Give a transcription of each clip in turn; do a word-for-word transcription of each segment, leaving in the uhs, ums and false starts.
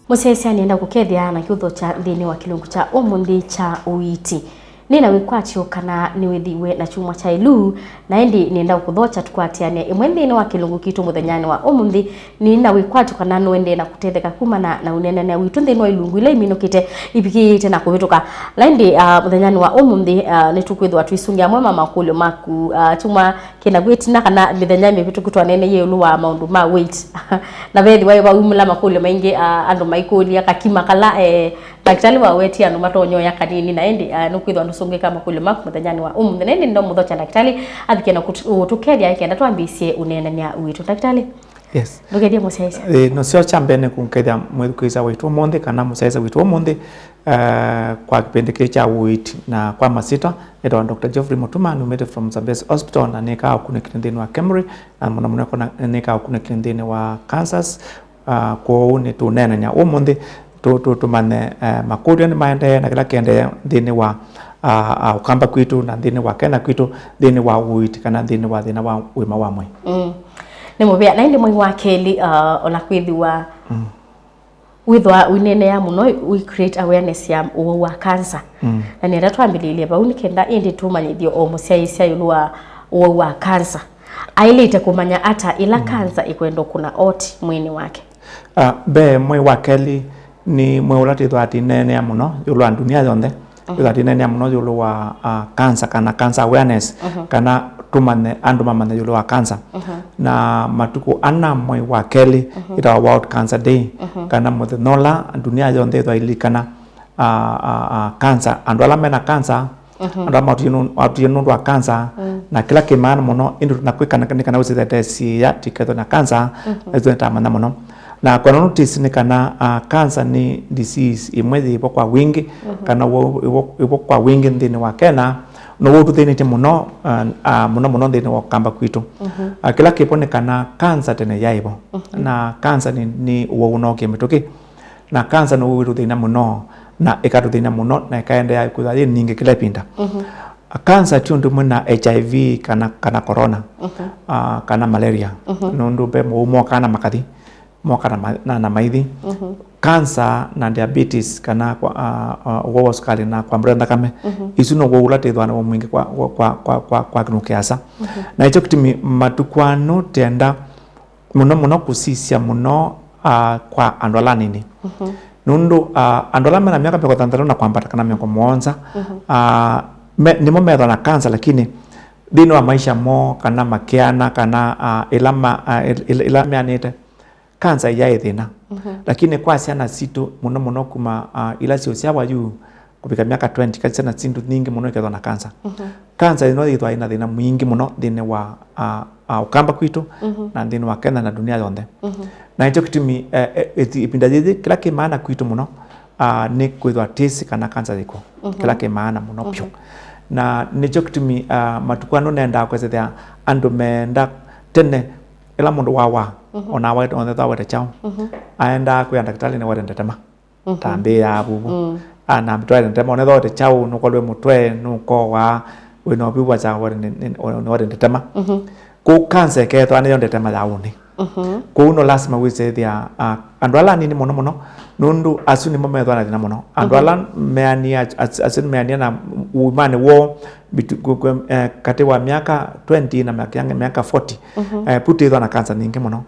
Mũsyaĩĩsya, nĩenda kũkethya na kĩũthokya nthĩnĩ wa kĩlungu kya ũmũnthĩ kya ũiiti. Nĩ na wĩkwatyo kana nĩwĩthĩwe na kyumwa kya ĩlu, na ĩndĩ nĩenda kũkũthokya tũkwatĩanĩe ĩmwe nthĩnĩ wa kĩlungu kitũ mũthenyanĩ wa ũmũnthĩ. Nĩ na wĩkwatyo kana nũendee na kũtetheka kumana na ũneenany'a witũ nthĩnĩ wa ilungu ila iminũkĩte ivikĩĩte na kũvĩtũka. Na ĩndĩ, ah, mũthenyanĩ wa ũmũnthĩ, ah, nĩtũkwĩthĩwa tũisũngĩa amwe ma makũlyo maku, ah, kyumwa kĩna kwĩtina kana mĩthenya mĩvĩtũku twaneeneie ĩũlũ wa maũndũ ma weight. Na vethĩwa vaumĩla makũlyo maingĩ, ah, andũ maikũlya kakima kala, eh, ndakĩtalĩ wawetie andũ matonyoya kanini, na ĩndĩ, ah, nũkwĩthĩwa ndũsũngĩka makũlyo maku mũthenyanĩ wa ũmũnthĩ. Na ĩndĩ nĩndomũthokya ndakĩtalĩ athike na kũt-, ũtũkethya kenda twambĩĩsye ũneenany'a witũ. Ndakĩtalĩ? Yes. Ndũkethye mũsyaĩĩsya. Eh, no syo kya mbee nĩ kũkethya mwĩthukĩĩsya witũ ũmũnthĩ kana mũsyaĩĩsya witũ ũmũnthĩ, eh, kwa kĩpindi kĩĩ kya ũiiti na kwa masita. Nĩtawa Doctor Geoffrey Mutuma, numĩte from Zambezi Hospital, na nĩkaa ũkunĩkĩli nthĩnĩ wa KEMRI, na mũno mũno nĩkaa ũkunĩkĩli nthĩnĩ wa Kansas. Ah, kwoou nĩtũneenany'a ũmũnthĩ, tũ-, tũ-, tũmanye, eh, makũlyo nĩmaendee na kĩla kĩendee nthĩnĩ wa, ah, ah, ũkamba kwitũ na nthĩnĩ wa Kenya kwitũ, nthĩnĩ wa ũiiti kana nthĩnĩ wa thĩna wa ũima wa mwĩĩ. Mm. Nĩ mũvea. Na ĩndĩ mwei wa kelĩ, ah, ona kwĩthĩwa Mm. wĩthwa ũineenea mũno, we create awareness ya ũwau wa cancer. Mm. Na nĩenda twambĩlĩlye vau nĩ kenda ĩndĩ tũmanyĩthye o mũsyaĩĩsya ĩũlũ wa ũwau wa cancer. Aĩlĩte kũmanya ata ĩla Mm. cancer ĩkwenda kũna oti mwĩĩnĩ wake? Ah, mbee, mwei wa kelĩ nĩ mwei ũla twĩthwaa tũineenea mũno ĩũlũ wa ndunia yonthe. Mhm. Twĩthwaa tũineenea mũno ĩũlũ wa, ah, cancer kana cancer awareness, Mhm. kana tũmanye, andũ mamanye ĩũlũ wa cancer. Mhm. Na matukũ ana mwei wa kelĩ Mhm. ĩtawa World Cancer Day, Mhm. kana mũthenya ũla ndunia yonthe ĩthwa ililikana, ah, ah, ah, cancer, andũ ala mena cancer, Mhm. andũ ala matwĩe nũ-, matwĩe nũndũ wa cancer, Mm. na kĩla kĩ maana mũno, ĩndĩ na kwĩkana nĩ kana wĩsĩthete siĩa tikethwe na cancer, Mhm. nĩtũtamanya mũno. Na kwa nũndũ tĩsĩ nĩ kana, ah, cancer nĩ disease ĩmwe yĩvo kwa wingĩ, Mhm. kana wĩvo, wĩvo, wĩvo kwa wingĩ nthĩnĩ wa Kenya, now'o ũtũthĩnĩtye mũno, ah, ah, mũno mũno nthĩnĩ wa ũkamba kwitũ. Mhm. Ah, kĩla kĩvo nĩ kana cancer tene yaĩvo, Mhm. na cancer nĩ, nĩ ũwau ũnookie mĩtũkĩ. Na kanza nĩw'o wĩtũthĩna mũno, na ĩkatũthĩna mũno, na ĩkaendeea kwĩthwa yĩ ningĩ kĩla ĩvinda. Mhm. Kanza ti ũndũ ũmwe na H I V kana, kana corona, Mhm. ah, kana malaria. Mhm. Nũndũ ve mũu mokaa na makathi, mokaa na ma-, na, na maithi. Mhm. Kanza na diabetes kana kwa, ah, ah, ũwau wa sukali na kwambũla nthakame, Mhm. isu now'o ũla twĩthwaa naw'o mwingĩ kwa, kwa, kwa, kwa, kwa, kwa kĩlungu kĩasa. Mhm. Na nĩkyo kĩtumi matukũ aa nũtenda mũno mũno kũsisya mũno, ah, kwa andũ ala anini. Mhm. Nũndũ, ah, andũ ala mena myaka mĩongo thanthatũ na kwambata kana mĩongo mũonza, Mhm. ah, me, nĩmo methwa na kanza, lakini nthĩnĩ wa maisha moo kana makeana kana, ah, ĩla ma, ah, ĩl-, ĩl-, ĩla meanĩte, kanza ĩyaĩ thĩna. Mhm. Lakini kwa syana sitũ mũno mũno kuma, ah, ila syĩũsyawa yu, kũvika myaka twenty, kana syana syitũ nyingĩ mũno ikethwa na kanza. Mhm. Kanza ĩno yĩthwa ĩna thĩna mwingĩ mũno nthĩnĩ wa, a, a, ũkamba kwitũ, Mhm. na nthĩnĩ wa Kenya na dunia yonthe. Mhm. Na nĩkyo kĩtumi, eh, eh, ĩti-, ĩvinda yĩyĩ, kĩla kĩ maana kwitũ mũno, a, nĩ kwĩthwa tĩsĩ kana kanza yĩkw'o. Mhm. Kĩla kĩ maana mũno vyũ. Mhm. Na nĩkyo kĩtumi, a, matukũ aa nũnendaa kwĩsĩthĩa andũ meenda tene, ĩla mũndũ wawa, Mhm. ona awaĩte, ona ethwa awete kyaũ, Mhm. aendaa kwĩa ndakĩtalĩ nĩwete ndetema. Mhm. Tambĩĩaa vuvu. Mm. Anambĩtwaĩte ndetema, ũnethwa wete kyaũ, nũkolwe mũtwe, nũkowa, wĩna ũvivu wa kyaũ, wete nde-, nĩ-, nĩ-, wete ndetema. Mhm. Kũu kanza ĩkethwa nĩyo ndetema ya ũnĩ. Mhm. Kũu no lasima wĩsĩthĩa, ah, andũ ala anini mũno mũno, nũndũ asu nĩmo methwa na thĩna mũno. Andũ Mhm. ala meanie, as-, asu meanie na ũimanĩ woo, bitu-, kũ-, kũ-, eh, katĩ wa myaka twenty na myaka, myaka forty, Mhm. eh, pu twĩthwa na kanza nyingĩ mũno.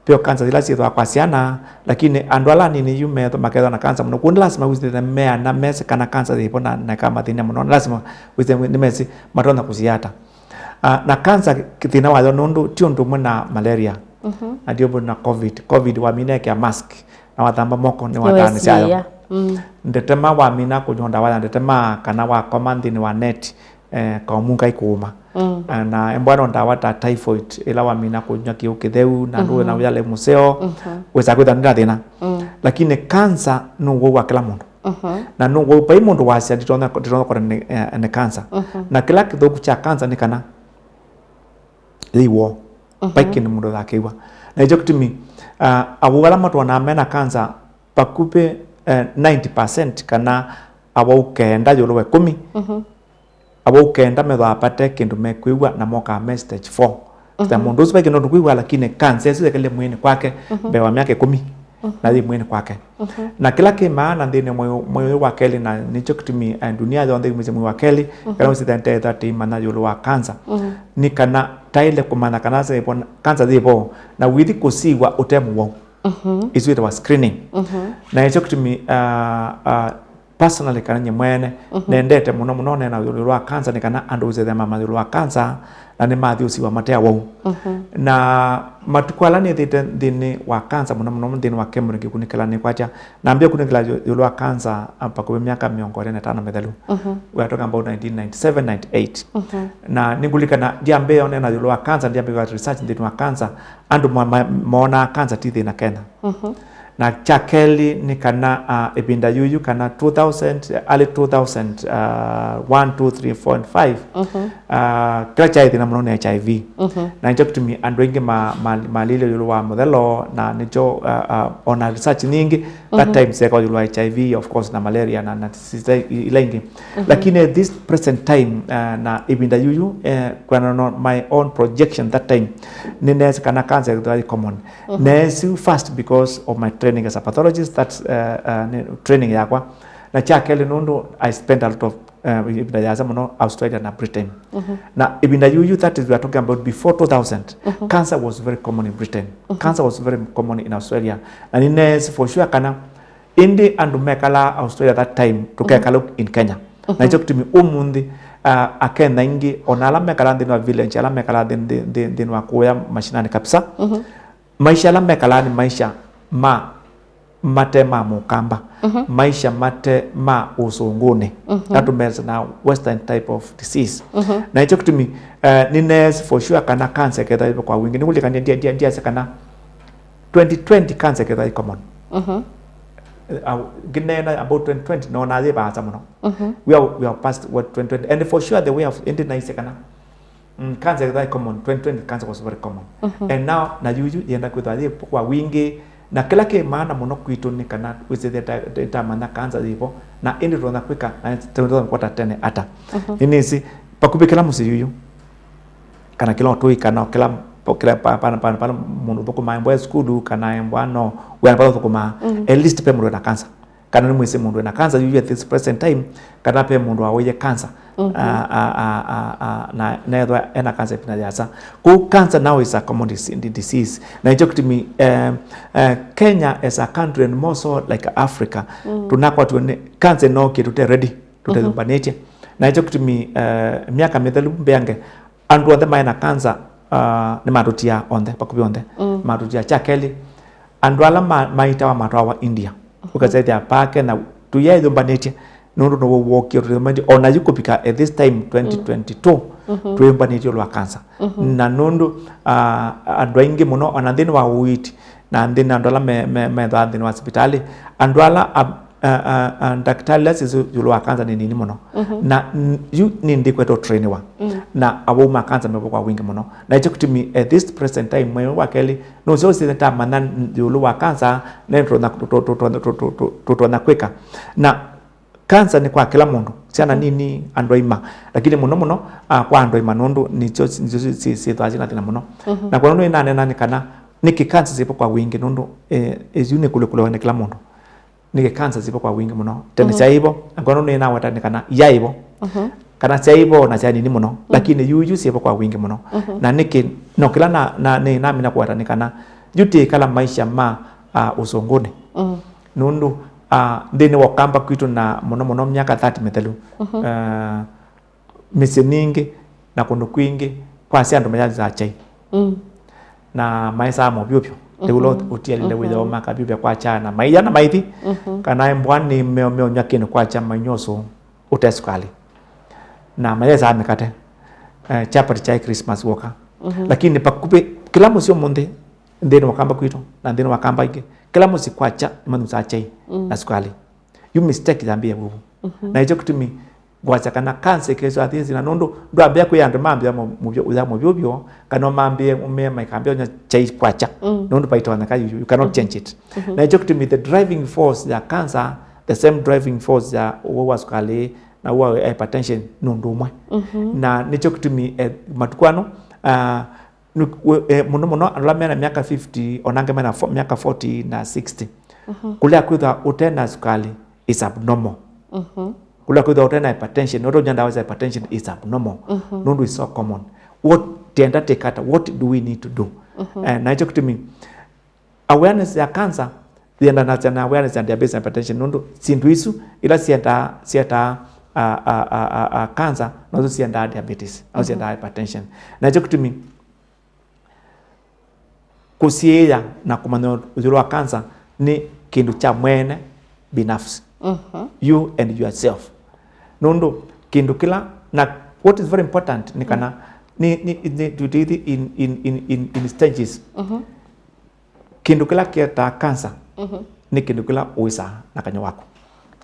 Veo kanza ila syĩthwa kwa syana, lakini andũ ala anini yu metho-, makethwa na kanza mũno. Kwoou nĩ lasima wĩsĩthĩe meana mesĩ kana kanza yĩvo na, na ĩkamathĩny'a mũno. Nĩ lasima wĩsĩthĩe nĩmesĩ matonya kũsiata. Ah, na kanza thĩna wayo nũndũ ti ũndũ ũmwe na malaria. Mhm. Na ti ũndũ na covid. Covid wamina ekĩa mask na wathamba moko nĩ wataanĩsyayo. Nĩwesĩĩa. Mm. Ndetema wamina kũnywa ndawa ya ndetema kana wakoma nthĩnĩ wa net, eh, kaũmunga ikũũma. Mm. Ah, na embwa no ndawa ta typhoid, ĩla wamina kũnywa kĩu kĩtheu, na ndũĩ na Mhm. ũyale mũseo, Mhm. wĩsa kwĩtha ndĩna thĩna. Mm. Lakini kanza nĩ ũwau wa kĩla mũndũ. Mhm. Na nĩ ũwau, vai mũndũ wasya nditonya, nditonya kũta nĩ, eh, nĩ kanza. Mhm. Na kĩla kĩthũku kya kanza nĩ kana yĩiw'o. Mhm. Vai kĩndũ mũndũ ũthakĩw'a. Na nĩkyo kĩtumi, ah, awau ala matwonaa mena kanza, vakuvĩ, eh, ninety percent kana awau kenda ĩũlũ wa ĩkũmi, Mhm. Awau kenda methwaa vate kĩndũ mekwĩw'a na mokaa me stage four. Mhm. Stage mũndũ ũsu vai kĩndũ kwĩw'a, lakini kanza ĩsu yekele mwĩĩnĩ kwake Mhm. mbee wa myaka ĩkũmi. na yĩ mwĩĩnĩ kwake. Na kĩla kĩ maana nthĩnĩ wa mwĩĩ, mwĩĩ ũyũ wa kelĩ, na nĩkyo kĩtumi, eh, ndunia yonthe yumĩsye mwĩĩ wa kelĩ, kana ũsĩthĩa ndeto atĩ imanya ĩũlũ wa kanza, nĩ kana taĩle kũmanya kana kanza yĩvo, kanza yĩvo, na wĩthi kũsiw'a ũte mũwau. Isu ĩtawa screening. Na nĩkyo kĩtumi, ah, ah, personally, kana nye mwene, nendete mũno mũno neena ĩũlũ wa kanza, nĩ kana andũ ũsĩthĩa mamanya ĩũlũ wa kanza, na nĩmathi ũsiwa mate awau. Na matukũ ala nĩthĩte nthĩnĩ wa kanza, mũno mũno nthĩnĩ wa Kemri, ngĩkunĩkĩla nĩkwatya, nambĩa kũkunĩkĩla ĩũ-, ĩũlũ wa kanza, ah, vakuvĩ myaka mĩongo ĩlĩ na ĩtano mĩthelu. We are talking about nineteen ninety-seven, ninety-eight. Na nĩngũlikana, ndyambĩĩa ũneena ĩũlũ wa kanza, ndyambĩĩa research nthĩnĩ wa kanza, andũ ma-, ma-, moonaa kanza ti thĩna Kenya. Na kya kelĩ nĩ kana, ah, ĩvinda yuyu kana two thousand, early two thousand, ah, one, two, three, four and five, ah, kĩla kyaĩ thĩna mũno nĩ H I V. Na nĩkyo kĩtumi andũ aingĩ ma-, ma-, malilye ĩũlũ wa mũthelo, na nĩkyo, ah, ah, ona research nyingĩ that time syekawa ĩũlũ wa H I V, of course, na malaria na, na disease ila ingĩ. Lakini at this present time, ah, na ĩvinda yuyu, eh, kwana no my own projection that time, nĩneesĩ kana cancer ĩkethĩwa yĩ common. Neesĩ first because of my training as a pathologist, that's, uh, uh, nĩ training yakwa. Na kya kelĩ nũndũ I spent a lot of, uh, ĩvinda yasa mũno Australia na Britain. Na ĩvinda yuyu, that is, we are talking about before two thousand, cancer was very common in Britain. Cancer was very common in Australia. Na nĩneesĩ for sure kana ĩndĩ andũ mekalaa Australia that time, tũkekala in Kenya. Na nĩkyo kĩtumi ũmũnthĩ, ah, Akenya aingĩ, ona ala mekalaa nthĩnĩ wa village, ala mekalaa nthĩ-, nthĩ-, nthĩ-, nthĩnĩ wa kũya mashinani kabisa, maisha ala mekalaa nĩ maisha ma, mate ma mũkamba, maisha mate ma ũsũngũnĩ. That means na western type of disease. Na nĩkyo kĩtumi, eh, nĩneesĩ for sure kana cancer ĩkethĩwa yĩvo kwa wingĩ. Nĩkũlikana ndia-, ndia-, ndia-, ndiasya kana twenty twenty cancer ĩkethĩwa yĩ common. Uh, ngĩneena about twenty twenty, nona yĩ vaasa mũno. We are, we are past what twenty twenty. And for sure the way of, ĩndĩ naisye kana, mm, cancer ĩkethĩwa yĩ common, twenty twenty cancer was very common. And now na yuyu yenda kwĩthĩwa yĩ kwa wingĩ, na kĩla kĩ maana mũno kwitũ nĩ kana wĩsĩthĩa ta-, ta-, tamanya cancer yĩvo, na ĩndĩ tũtonya kwĩka, na tũtonya kũkwata tene ata. Nĩnĩsĩ, vakuvĩ kĩla mũsyĩ yuyu, kana kĩla ũtũi, kana kĩla, kĩla pa-, pa-, pa-, pala mũndũ ũthũkũmaa embwa e sukulu, kana embwa no wĩa pala ũthũkũmaa, at least pe mũndũ ena cancer. Kana nĩ mwĩsĩ mũndũ ena cancer yuyu at this present time, kana pe mũndũ waũie cancer. A, a, a, a, a, na, na ethwa ena cancer ĩvinda yasa. Kũu cancer now is a common dis-, di-, disease. Na nĩkyo kĩtumi, eh, eh, Kenya as a country and more so like Africa, tũnakwatiwe nĩ cancer no kĩndũ tũte ready, tũtethũmbanĩtye. Na nĩkyo kĩtumi, eh, myaka mĩthelu mbeange, andũ onthe maĩ na cancer, ah, nĩmatũtiaa onthe, vakuvĩ onthe. Matũtiaa. Kya kelĩ, andũ ala ma-, maitawa matwawa India. Ũkasethĩa pake na tũyaĩyũmbanĩtye, nũndũ nĩw'o wookie tũyũmbanĩtye. Ona yu kũvika at this time, twenty twenty-two, twĩyũmbanĩtye ĩũlũ wa cancer. Na nũndũ, ah, andũ aingĩ mũno, ona nthĩnĩ wa ũiiti, na nthĩnĩ andũ ala me-, me-, methwaa nthĩnĩ wa sipitalĩ, andũ ala a-, a, a, a, ndakĩtalĩ ila syĩsĩ ĩũlũ wa kanza nĩ nini mũno. Na n-, yu nĩ nthĩ kwetwa ũtrainiwa. Na awau ma kanza mevo kwa wingĩ mũno. Na nĩkyo kĩtumi at this present time, mwei wa kelĩ, nũseo sĩnĩ tamanya n-, ĩũlũ wa kanza, na tũtonya, tũ-, tũ-, tũtonya kwĩka. Na kanza nĩ kwa kĩla mũndũ, syana nini, andũ aima. Lakini mũno mũno, ah, kwa andũ aima nũndũ nĩsyo, nĩsyo syĩthwaa syĩna thĩna mũno. Na kwa nũndũ nĩnaneena nĩ kana, nĩkĩ kanza syĩvo kwa wingĩ nũndũ, eh, ĩsu nĩ kũlĩkũlĩwa nĩ kĩla mũndũ. Nĩkĩ kanza syĩvo kwa wingĩ mũno? Tene syaĩvo, angĩkorwo nĩnaweta nĩ kana yaĩvo, kana syaĩvo na sya nini mũno, lakini yu, yu syĩvo kwa wingĩ mũno. Na nĩkĩ, no kĩla na, na, nĩ, namina kũweta nĩ kana yu tĩkala maisha ma, ah, ũsũngũnĩ. Nũndũ, ah, nthĩnĩ wa ũkamba kwitũ na mũno mũno myaka thirty mĩthelu, ah, mĩsyĩ mingĩ na kũndũ kwingĩ kwasya andũ mayalĩsaa kyai. Na maesaa movyũvyũ. Lĩu lo ũtialile wĩthĩwa makavyũvya kwakya na maia na maithi, kana embwa nĩ meo-, meonywa kĩndũ kwakya mainyw'a ũsũ ũte sukalĩ. Na mayesaa mĩkate, eh, chapati kyai Christmas woka. Lakini vakuvĩ kĩla mũsyĩ ũmũnthĩ, nthĩnĩ wa kamba kwitũ na nthĩnĩ wa kamba ingĩ, kĩla mũsyĩ kwakya nĩmanyusaa kyai na sukalĩ. Yu mistake yambĩĩa vuvu. Na nĩkyo kĩtumi ngwasya kana kanza ĩkeswa athĩnzi, na nũndũ ndwambĩa kwĩa andũ mambĩa mo-, mũvyo-, ũya mũvyũvyũ, kana ũmambĩe, ũmĩe maikambĩa ũnywa kyai kwakya. Nũndũ vaitonyeka, you, you cannot change it. Na nĩkyo kĩtumi the driving force ya cancer, the same driving force ya ũwau wa sukalĩ na ũwau wa hypertension nĩ ũndũ ũmwe. Na nĩkyo kĩtumi, eh, matukũ ano, ah, Nĩ-, we-, eh, mũno mũno andũ ala mena myaka fifty, ona angĩ mena fo-, myaka forty na sixty. Mhm. Kũlea kwĩthwa ũte na sukali is abnormal. Mhm. Kũlea kwĩthwa ũte na hypertension, ũte ũnywa ndawa sya hypertension is abnormal. Mhm. Nũndũ is so common. What tienda tĩkata, what do we need to do? Mhm. Eh, na ĩkyo kĩtumi awareness ya cancer yĩendanasya na awareness ya diabetes na hypertension, nũndũ syĩndũ isu ila syendaa, syetaa, a, a, a, a, a, cancer, nosu syendaa diabetes, nosu syendaa hypertension. Na ĩkyo kĩtumi kũsiĩĩa na kũmanya ĩũlũ wa cancer nĩ kĩndũ kya mwene binafsi. Mhm. You and yourself. Nũndũ kĩndũ kĩla, na what is very important nĩ kana, nĩ, nĩ, nĩ, tũtĩthi in, in, in, in, in stages. Mhm. Kĩndũ kĩla kĩetaa cancer, mhm, nĩ kĩndũ kĩla ũĩsaa na kanyw'a waku.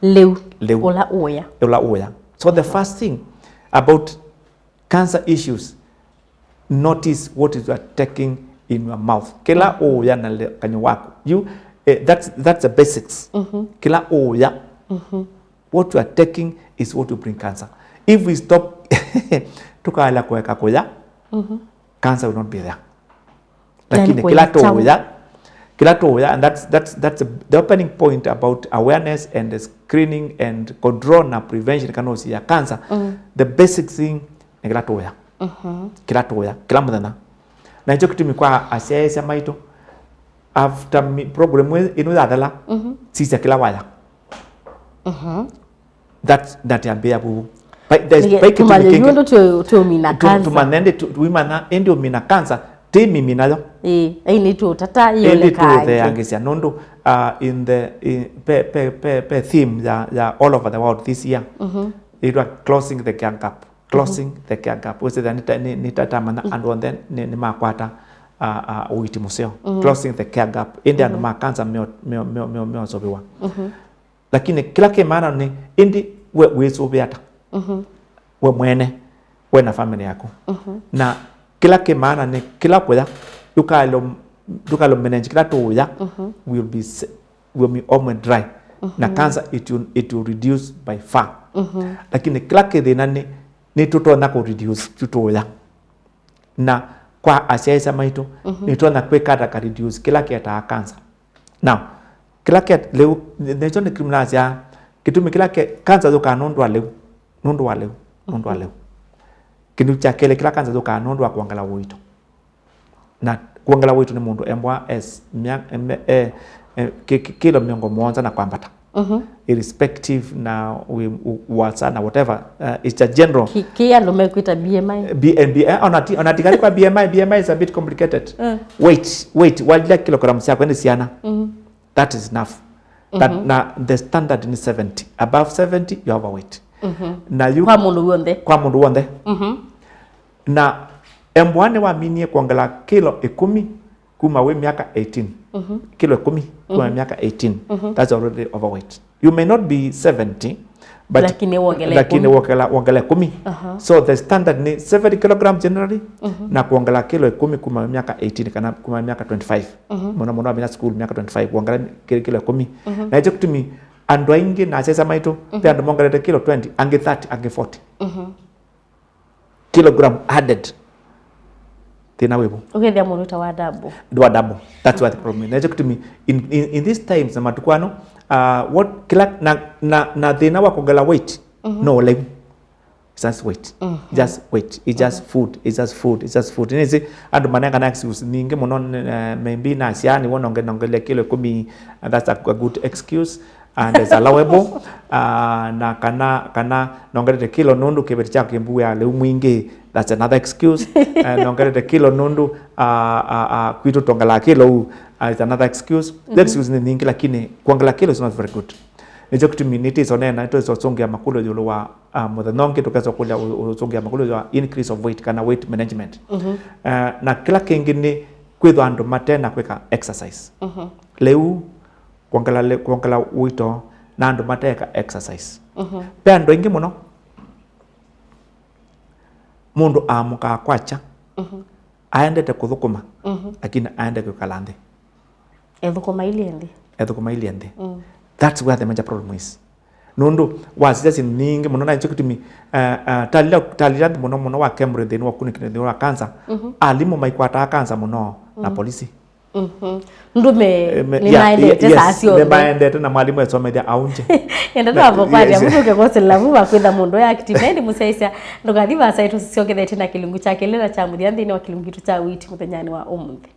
Lĩu. Lĩu. Ũla ũya. Ũla ũya. So the first thing about cancer issues, notice what is you are taking in your mouth. Kĩla, mhm, ũya na le-, kanyw'a waku. You, eh, that's, that's the basics. Mhm. Kĩla ũya. Mhm. What you are taking is what you bring cancer. If we stop, tũkaela kũeka kũya, mhm, cancer will not be there. Na lakini nĩ kĩla kũya kyaũ? Tũũya, kĩla tũũya, and that's, that's, that's a, the opening point about awareness and the screening and control na prevention kana ũsiĩĩa cancer. Mm. The basic thing nĩ kĩla tũũya. Mhm. Kĩla tũũya, kĩla mũthenya. Na nĩkyo kĩtumi kwa asyaĩĩsya maitũ, after mi-, program ĩ-, ĩno yathela, mhm, sisya kĩla waya. Mhm. That, that yambĩĩa vuvu. Vai, there's, nĩkĩ-, vai kĩtumi tũmanye kĩngĩ. Yu ũndũ tũ-, tũmina tu-, cancer. Tũmanya ĩndĩ tu-, tuimanya ĩndĩ ũmina cancer, ti mĩmina yo. Ĩĩ, ai nĩ tũtata, ĩĩ, ĩndĩ ũleka ĩngĩ. Tũtheangĩsya nũndũ, uh, in the, in, pe, pe, pe, pe theme ya, ya all over the world this year, mhm, ĩtwa Closing the Care Gap. Closing, mhm, the care gap. Wĩsĩthĩa nĩ ta-, nĩ, nĩ ta-, tamanya, mm, andũ onthe nĩ, nĩmakwata, uh, uh, ũiiti mũseo. Mhm. Closing the care gap. Ĩndĩ andũ, mhm, ma cancer meo-, meo-, meo-, meo-, meosũvĩwa. Mhm. Lakini kĩla kĩ maana nĩ, ĩndĩ we wĩsũvĩa ata? Mhm. We mwene, we na family yaku. Mhm. Na kĩla kĩ maana nĩ, kĩla kũya, ndũkalũ-, ndũkalũmanage kĩla tũũya, mhm, will be se-, will be almost dry. Na, mhm, cancer, it will, it will reduce by far. Mhm. Lakini kĩla kĩ thĩna nĩ, nĩtũtonya kũ reduce yu tũũya. Na kwa asyaĩĩsya maitũ, mhm, nĩtũtonya kwĩka ata ka reduce kĩla kĩetaa cancer. Now, kĩla kĩ lĩu, nĩkyo nĩ kĩtumi nasyaa, kĩtumi kĩla kĩ, cancer yũkaa nũndũ wa lĩu, nũndũ wa lĩu, nũndũ wa lĩu. Kĩndũ kya kelĩ kĩla cancer yũkaa nũndũ wa kwongela ũito. Na kwongela ũito nĩ mũndũ embwa es mya-, em-, e, e, ki-, ki-, kilo mĩongo mũonza na kwambata. Mhm. Irrespective na wi-, u-, wasa na whatever, uh, it's a general. Ki-, ki andũ mekwĩta B M I. B M I, eh, ona ti-, ona tikali kwa B M I, B M I is a bit complicated. Mm. Weight, weight, walila kilograms syako nĩ siana. Mhm. That is enough. That, mhm, na the standard ni seventy. Above seventy, you're overweight. Mhm. Na yu-, kwa mũndũ w'onthe. Kwa mũndũ w'onthe. Mhm. Na embwa nĩwaminie kwongela kilo ĩkũmi kuma wĩ myaka eighteen. Mhm. Kilo ĩkũmi kuma, mhm, myaka eighteen. Mhm. That's already overweight. You may not be seventy, but lakini wongele lakini ĩkũmi. Wongela, wongela ĩkũmi. Aha. So the standard ni seventy kilograms generally, mhm, na kuongela kilo ĩkũmi kuma myaka eighteen kana kuma myaka twenty-five. Mhm. Mũno mũno amina school myaka twenty-five, kuongela ki-, kilo ĩkũmi. Mhm. Na ĩkyo kĩtumi andũ aingĩ na asyaĩĩsya maitũ, mhm, ve andũ mongelete kilo twenty, angĩ thirty, angĩ forty. Mhm. Kilogram added. Thĩna wĩvo? Ũkethĩa mũndũ ta wa double. Wa double. That's what the problem is. Na ĩkyo kĩtumi in, in, in these times na matukũ ano, uh, what, kila, na, na, na thĩna wa kuongela weight, mhm, no ũleu. It's just weight. Mhm. Just weight. It's just, mhm, food. It's just food. It's just food. Nĩsĩ andũ manengana excuse nyingĩ mũno, eh, maybe nasya nĩw'o nonge-, nongele kilo ĩkũmi, and that's a, a good excuse. And it's allowable. Ah, na kana, kana nongelete kilo nũndũ kĩveti kyakwa kĩmbuaa lĩu mwingĩ, that's another excuse. Eh, nongelete kilo nũndũ, ah, ah, ah, kwitũ tongelaa kilo u, ah, it's another excuse. The, mhm, excuse nĩ nyingĩ, lakini kuongela kilo is not very good. Nĩkyo kĩtumi nĩtwĩsa ũneena, nĩtwĩsa ũsũngĩa makũlyo ĩũlũ wa, ah, mũthenya ũngĩ tũkesa kũlya ũ-, ũsũngĩa makũlyo ya increase of weight kana weight management. Mhm. Eh, na kĩla kĩngĩ nĩ kwĩthwa andũ mate na kwĩka exercise. Mhm. Lĩu kwongela le-, kwongela ũito na andũ mateeka exercise. Mhm. Ve andũ aingĩ mũno, mũndũ aamũkaa kwakya, mhm, aendete kũthũkũma, mhm, lakini aende kwĩkala nthĩ. Ethũkũma ilye nthĩ. Ethũkũma ilye nthĩ. Mm. That's where the major problem is. Nũndũ wasisya syĩndũ nyingĩ mũno, na nĩkyo kĩtumi, eh, eh, talila, talila nthĩ mũno mũno wa KEMRI nthĩnĩ wa ũkunĩkĩli nthĩnĩ wa kanza, alimũ maikwataa kanza mũno na polisi. Mhm. Ndume. Eh, me-, yeah, nĩmaendete, yes, saa syonthe nĩmaendete, na mwalimũ esomethya aunje. Enda twambokwatya mũndũ ũkekosela vu wa kwĩtha mũndũ ya active, na ĩndĩ mũsyaĩsya ndũkathi vasa, ĩtũsyokethete na kĩlungu kya kelĩ na kya mũthya nthĩnĩ wa kĩlungu kitũ kya witi mũthenyanĩ wa ũmũnthĩ.